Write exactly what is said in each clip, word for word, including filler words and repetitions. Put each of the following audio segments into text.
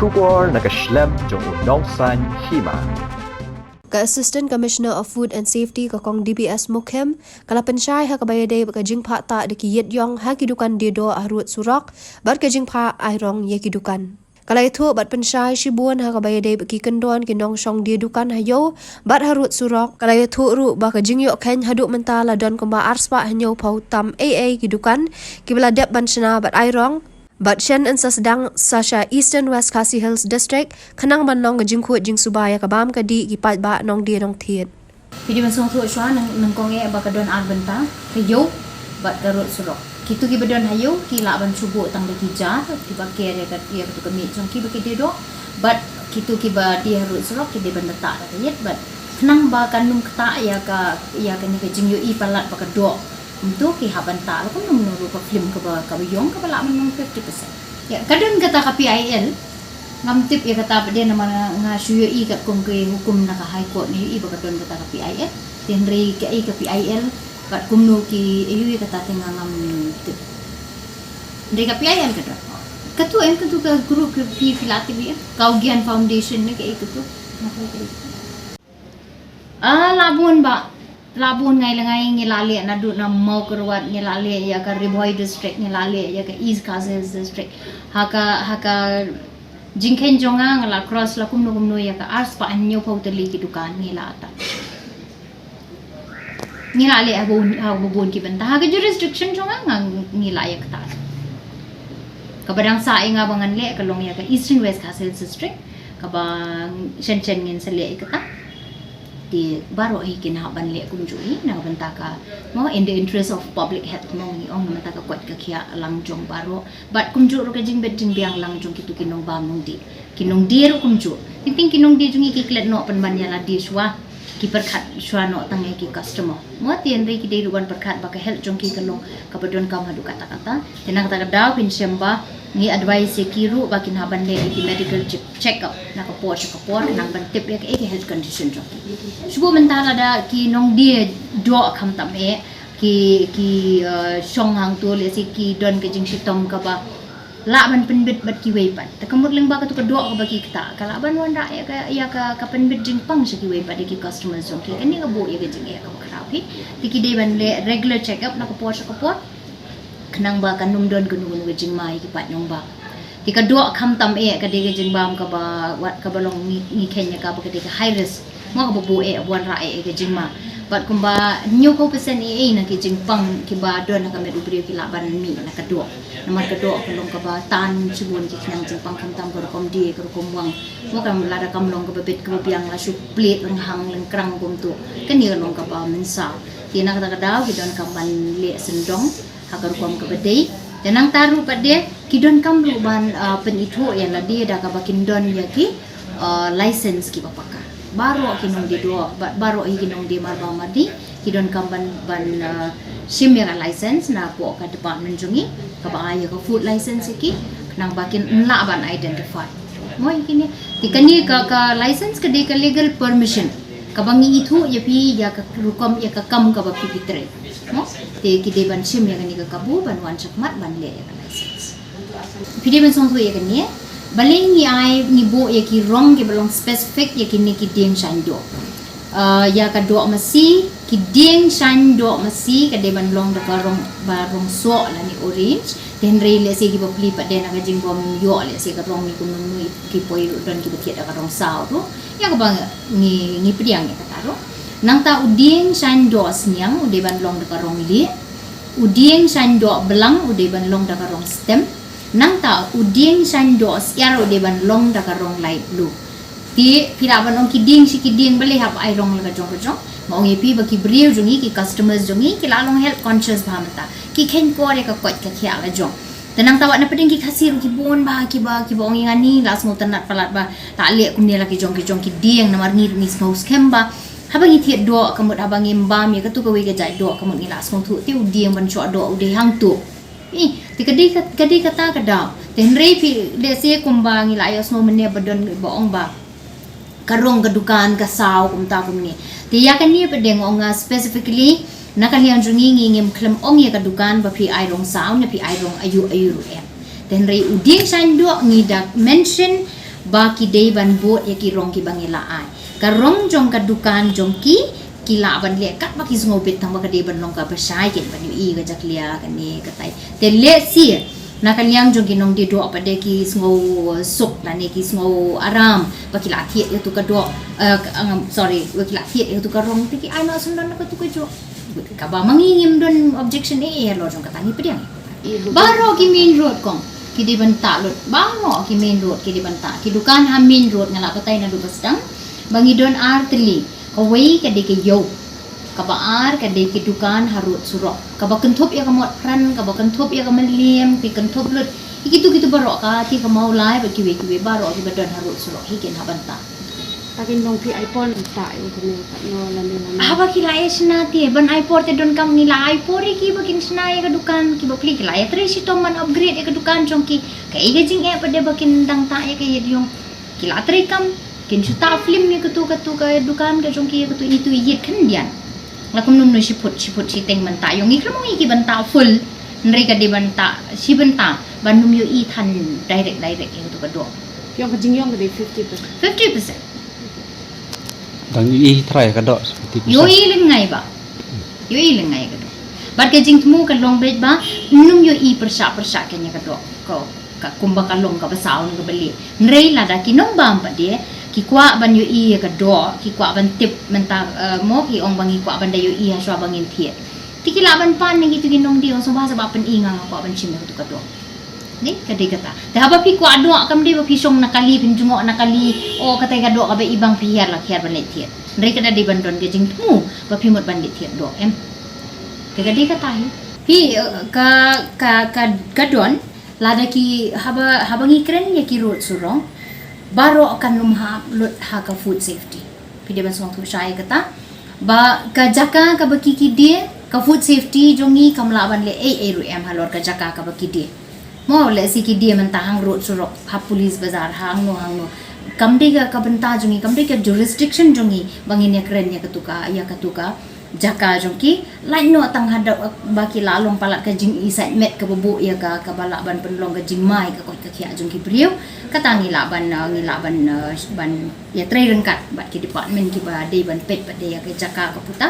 Khubor na ka shlem jong u nongsan hima. Ka Assistant Commissioner of Food and Safety, ka Kong D B S Mukhim, ka la pynshai ha kaba ïadei bad ka jingphah tah da ki ïit ïong ha ki dukan die doh harud surok bad ka jingphah airong ïa ki dukan. Ka la ïathuh bad pynshai shibun ha kaba ïadei bad ki kyndon ki nongshong die dukan ha ïew bad harud surok. Ka la ïathuh ruh ba ka jingïoh kheiñ haduh mynta la don kumba arspah hynñiewphew tam ei ei ki dukan kiba la dep ban shna bad airong. Bad shen yn sa sdang sa sha Eastern West Khasi Hills District khnang ban long ka jingkhuid jingsuba ïa ka bam ka dih ki paidbah nongdie nongthied. Phi dei ban sngewthuh shuwa, nyngkong eh ba ka don ar bynta, ka ïew bad ka rud surok. Kitu kiba don ha ïew ki lah ban shu buh tang da ki jar kiba ker ïa ka, ïa katu ka miej jong ki ba ki die doh. Bad kitu kiba die ha rud surok ki dei ban da tah da ka ïit, bad khnang ba kan ym ktah ïa ka, ïa kane ka jingïohi palat ba ka doh. Kumtu ki hap ban tah la kumno kumno ruh ka film kaba, kaba ïong kaba lah ban long fifty percent. Ïa, ka don kata ka P I L. Ngam tip ïa kata pat de namar nga, nga shu ïohi katkum ki hukum na ka High Court, nga ïohi ba ka don kata ka P I L. Te hynrei kaei ka P I L bad kumno ki ïohi ïa kata te nga ngam tip. Hynrei ka P I L ka don. Katu em, katu ka group ka phi, phi la tip ïa ka Ugyan Foundation ne kaei katu. Ah, la bun ba, la bun ngai la ngai, ngi la leh naduh na Mawkyrwat, ngi la leh ïa ka Ri Bhoi District, ngi la leh ïa ka East Khasi Hills District. Ha ka, ha ka jingkheiñ jong nga, nga la cross la kumno kumno ïa ka arspah hynñiewphew tylli ki dukan ngi la tah. Ngi la leh ha bun, ha bun ki bynta. Ha ka jurisdiction jong nga, nga ngi la ïa kata. Kaba dang sah ïa nga ba ngan leh ka long ïa ka Eastern West Khasi Hills District, kaba shen shen ngin sa leh ïa kata. Te baroh hi kin hap ban leh kumjuh hi na ka bynta ka, mo, in the interest of public health, mo, ngi ong na ka bynta ka koit ka khiah lang jong baroh. Bad kumjuh ruh ka jingbit jingbiang lang jong kitu ki nongbam nongdie. Ki nongdie ruh kumjuh. Teng teng ki nongdie jong ngi ki klet noh pynban ïa lade shuwa. Ki pyrkhat shuwa noh tang ïa ki customer. Mo, te hynrei ki dei ruh ban pyrkhat ba ka health jong ki ka long kaba donkam haduh katta katta. Te na kata ka daw phin shem ba ngi advice ïa ki ruh ba kin hap ban leh ïa ki medical check, check up na ka por sha ka por, khnang ban tip ïa kaei ka health condition jong ki. Shu mynta lada ki nongdie doh khamtam eh, ki, ki, uh, shong hangto, lehse ki don ka jingshitom kaba lah ban pynbit bad kiwei pat. Te ka mut lyngba katu ka doh kaba ki ktah, ka lah ban wanrah ïa ka, ïa ka, ka pynbit jingpang sha kiwei pat ïa ki customers jong ki. Kane ka buh ïa ka jingeh kaba khraw hi. Te ki dei ban leh regular check up na ka por sha ka por, khnang ba kan ym don kano kano ka jingma ïa ki paid nongbam. Te ka doh khamtam eh ka dei ka jingbam kaba, wat kaba long ngi, ngi kheiñ ïa ka ba ka dei ka high risk. Mo, kaba buh eh, ba wanrah eh ïa ka jingma. Bad kumba hynñiewphew percent eh, eh, na ki jingpang kiba don ha ka met u briew ki lah ban mih na ka doh. Namar ka doh ka long kaba tan shibun ki khnang jingpang, khamtam ka rukom die, ka rukom wang. Mo, kam, lada kam long kaba bit kaba biang la shu plie lynghang lyngkrang kumtu. Kane ka long kaba mynsaw. Te na kata ka daw ki donkam ban leh sngewdong ha ka rukom kaba dei. Te nangta ruh pat de ki donkam ruh ban, ah, pynithuh ïa lade da kaba kin don ïa ki, ah, license kiba paka. Baroh ki nongdie doh, ba-, baroh hi ki nongdie marbam mardih ki donkam ban, ban, ah, shim ïa ka license na poh ka department jong ngi kaba ai ïa ka food license ïa ki, khnang ba kin lah ban identify. Mo, ïa kine. Te kane ka, ka license ka dei ka legal permission kaba ngi ithuh ïa phi ïa ka rukom ïa ka kam kaba phi, phi trei. Mo? Te ki dei ban shim ïa kane ka kabu ban wan shakhmat ban leh ïa ka license. Phi dei ban sngewthuh ïa kane. Balei ngi ai, ngi buh ïa ki rong kiba long specific ïa kine ki dieng shaiñ doh. Ah, ïa ka doh masi, ki dieng shaiñ doh masi ka dei ban long da ka rong ba rong soh lane orange. Te hynrei lehse kiba plie pat de na ka jingbym ïoh lehse ka rong ne kumno kumno, ki poi ruh don kiba thied da ka rong saw ruh. Ïa kaba ngi, ngi pdiang ïa kata ruh. Nangta u dieng shaiñ doh sniang u dei ban long da ka rong lieh. U dieng shaiñ doh blang u dei ban long da ka rong stem. Nangta u dieng shaiñ doh syiar u dei ban long da ka rong light blue. Te phi lah ban ong ki dieng shi ki dieng balei hap ai rong la ka jong ka jong. Nga ong ïa phi ba ki briew jong ngi, ki customers jong ngi ki la long health conscious bha mynta. Ki kheiñ por ïa ka koit ka khiah la jong. Te nangta wat na pdeng ki Khasi ruh ki bun bha kiba, kiba ong ïa nga, ni la sngewtynnat palat ba la leh kumne la ki jong ki jong ki dieng, namar ngi ruh ngi sngew skhem ba haba ngi thied doh ka mut, haba ngim bam ïa katu kawei ka jait doh ka mut ngi la sngewthuh te u dieng ban shoh doh u dei hangto. Ih, te ka dei ka, ka dei kata ka daw. Te hynrei phi, lehse kumba ngi la ïohsngew mynne ba don ba ong ba ka rong ka dukan ka saw kumta kumne. Te ïa kane pat de nga ong nga specifically na ka liang jong ngi, ngi ngim khlem ong ïa ka dukan ba phi ai rong saw ne phi ai rong aïu aïu ruh em. Te hynrei u dieng shaiñ doh ngi da mention Ba ki dei ban bud ïa ki rong kiba ngi la ai. Ka rong jong ka dukan jong ki, ki lah ban leh katba ki sngewbit tang ba ka dei ban long kaba shai kein ban ïohi ka jakhlia kane katai. Te lehse na ka liang jong ki nongdie doh pat de ki sngewsuk lane ki sngewaram ba ki la thied ïa tu ka doh, eh, ka, um, sorry, ba ki la thied ïa tu ka rong te ki ai noh syndon na ka tu ka juh. Kaba ma ngi ngim don objection eh, eh, halor jong kata ngi pdiang. Baroh ki main road kong ki dei ban tah lut, baroh ki main road ki dei ban tah. Ki dukan ha main road nga la batai naduh ba sdang ba ngi don ar tylli. Kawei ka dei ka ïew, kaba ar ka dei ki dukan ha road surok, kaba kynthup ïa ka mot pran, kaba kynthup ïa ka mylliem, ki kynthup lut ïa kitu kitu baroh, ka ti ka mawlai bad kiwei kiwei baroh kiba don ha road surok hi kin hap ban tah. Ta kin long phi ai por tah ïa kane pat no lane lane. Haba ki la ïa shna te ban ai por te donkam ngi la ai por ïa ki ba kin shna ïa ka dukan, kiba pli ki la ïa trei shitom ban upgrade ïa ka dukan jong ki. Kaei ka jingeh pat de ba kin dang tah ïa ka ïit ïong. Ki la trei kam, kin shu tah film ïa katu katu ka dukan ka jong ki ïa katu itu ïit khyndiat. La kumno kumno shi phut shi phut shiteng ban tah ïong, ngi khlem ong ïa ki ban tah full. Hynrei ka dei ban tah shi bynta ban ym ïohi than direct direct ïa katu ka doh. Ïong ka jingïong ka dei fifty percent. Fifty percent. Dang ïohi trai ka doh fifty percent. Ïohi lyngngai ba. Ïohi lyngngai ka doh. Bad ka jingthmu ka long beit ba ym ïohi pyrshah pyrshah kein ïa ka doh. Ka, ka kumba ka long kaba saw ne kaba lieh. Hynrei lada ki nongbam pat de ki kwah ban ïohi ïa ka doh, ki kwah ban tip mynta, eh, mo ki ong ba ngi kwah ban da ïohi ha shuwa ba ngin thied. Te ki lah ban pan ne kitu ki nongdie, ong sngewbha sa ba pyni nga, nga kwah ban shim ïa katu ka doh. Dei, ka dei kata. Te haba phi kwah doh kam dei ba phi shong na kali, phin jngoh na kali, o kata ka doh kaba ibang phi hiar la hiar ban leit thied. Hynrei ka da dei ban don ka jingthmu ba phi mut ban leit thied doh em. Te ka dei kata hi. Phi, eh, ka, ka, ka, ka don, lada ki haba, haba ngi kren ïa ki road surok, baroh kan ym hap lut ha ka food safety. Phi dei ban sngewthuh shai kata. Ba ka jaka kaba ki ki die, ka food safety jong ngi kam lah ban leh ei ei ruh em halor ka jaka kaba ki die. Mo lehse ki die mynta hang road surok, ha police bazar, hangno hangno. Kam dei ka, ka bynta jong ngi, kam dei ka jurisdiction jong ngi ba ngin ïa kren ïa katu ka, ïa katu ka jaka jong ki. Lait noh tang haduh ba ki la long palat ka jingisait met kaba buh ïa ka, kaba lah ban pynlong ka jingma ïa ka koit ka khiah jong ki briew. Kata ngi lah ban, eh, ngi lah ban, eh, ban ïatrei ryngkat bad ki department kiba dei ban peit pat de ïa ka jaka ka puta.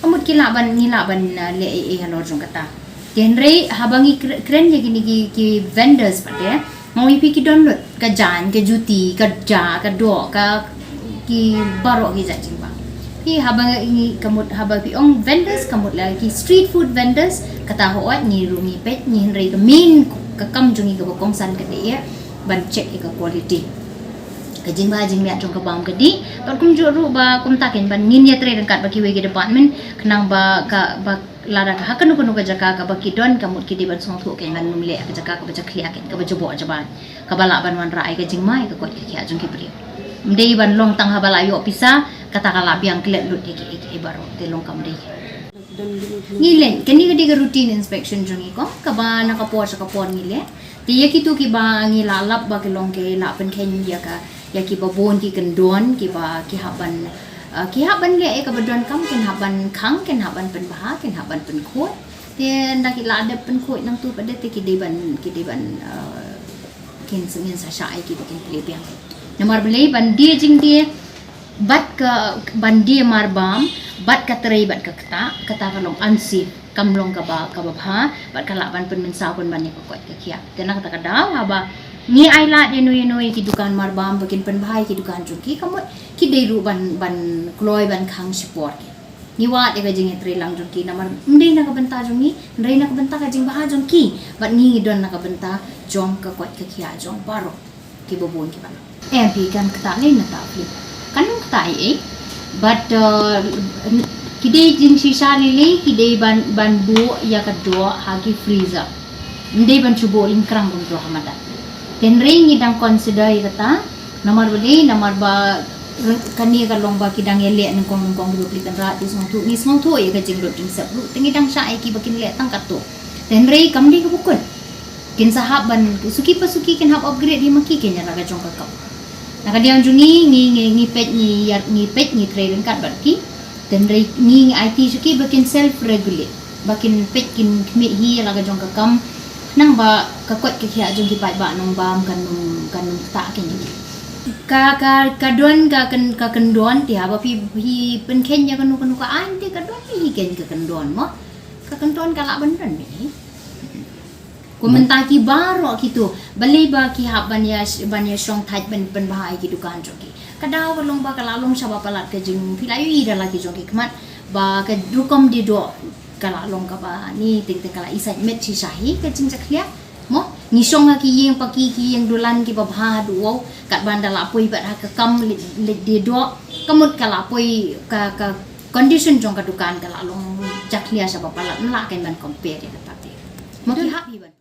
Ka mut ki lah ban, ngi lah ban, eh, leh ei ei halor jong kata. Te hynrei haba ngi kre-, kren ïa kine ki, ki vendors pat de, nga ong ïa phi ki don lut ka jaiñ, ka juti, ka ja, ka doh, ka ki baroh ki jait jingbam. Phi haba ngi ka mut, haba phi ong vendors ka mut la ki street food vendors, kata hooid ngi ruh ngi peit, ngi hynrei ka main ka kam jong ngi kaba kongsan ka dei ïa ban check ïa ka quality. Ka jingbha jingmiat jong ka bam ka dih. Bad kumjuh ruh ba kumta kein ban ngin ïatrei ryngkat bad kiwei ki department khnang ba ka, ba lada ka ha kano kano ka jaka kaba ki don ka mut ki dei ban sngewthuh kein ban ym leh ha ka jaka kaba jakhlia kein, kaba jaboh jabai, kaba lah ban wanrah ïa ka jingma ïa ka koit ka khiah jong ki briew. Ym dei ban long tang haba la ïoh pisa kata ka la biang klet lut ïa ki, ïa ki baroh, te long kam dei. Ngi leh, kane ka dei ka routine inspection jong ngi kong, kaba na ka por sha ka por ngi leh. Te ïa kitu kiba ngi la lap ba ki long ki la pynkheiñ ïa ka, ïa kiba bun ki kyndon, kiba ki hap ban, eh, ki hap ban leh ïa kaba donkam, kin hap ban khang, kin hap ban pynbha, kin hap ban pynkhuid. Te ynda ki la dep pynkhuid nangtu pat de te ki dei ban, ki dei ban, eh, kin sa, ngin sa shah ïa ki ba kin plie biang. Namar balei ban die jingdie bad ka, ban die marbam bad ka trei bad ka ktah, kata ka long unsafe, kam long kaba, kaba bha, bad ka lah ban pynmynsaw pynban ïa ka koit ka khiah. Te na kata ka daw haba ngi ailad ïano ïano ïa ki dukan marbam ba kin pynbha ïa ki dukan jong ki, ka mut ki dei ruh ban, ban kloi ban khang shipor ki. Ngi wad ïa ka jingïatreilang jong ki namar ym dei na ka bynta jong ngi, hynrei na ka bynta ka jingbha jong ki. Bad ngi ngi don na ka bynta jong ka koit ka khiah jong baroh kiba bun kiba long. Em phi kan ktah lei na tah phi. Kan ym ktah ei ei. Bad, uh, ki dei jingshisha lei lei ki dei ban, ban buh ïa ka doh ha ki freezer. Ym dei ban shu buh lyngkrang kumto ha madan. Te hynrei ngi dang consider ïa kata. Namar balei, namar ba kane ka long ba ki dang ïaleh nyngkong nyngkong kiba plie kynrad, ki sngewthuh, ngi sngewthuh ïa ka jinglut jingsep ruh. Te ngi dang shah ïa ki ba kin leh tang katto. Te hynrei kam dei kaba kut. Kin sa hap ban, suki pa suki kin hap upgrade hi ma ki kein ïa la ka jong ka kam. Na ka liang jong ngi, ngi, ngi, ngi peit, ngi ïar, ngi peit, ngi trei ryngkat bad ki. Te hynrei ngi, ngi aiti sha ki ba kin self regulate, ba kin peit kin khmih hi ïa la ka jong ka kam, khnang ba ka koit ka khiah jong ki paidbah nongbam kan ym, kan ym ktah kein ïa ki. Ka, ka, ka don ka kyn-, ka kyndon te haba phi, phi pynkheiñ ïa kano kano ka aiñ te ka don hi keiñ ka kyndon mo. Ka kyndon ka lah ban don beit hi. Ko mynta ki baroh kito, balei ba ki hap ban ïa, ban ïa shong thait ban, ban bha ïa ki dukan jong ki. Ka daw ka long ba ka lah long shaba palat ka jing, phi la ïohi da la ki jong ki khmat ba ka rukom die doh ka lah long kaba ni teng teng ka lah isait met shisha hi ka jingjakhlia. Mo, ngi shong ha ki ïing paki, ki ïing dulan kiba bha haduh wow, kat ban da lah poi pat ha ka kam leit, leit die doh, ka mut ka lah poi ka, ka condition jong ka dukan ka lah long jakhlia shaba palat, ym lah keiñ ban compare ïa kata te. Mo, ki hap hi ban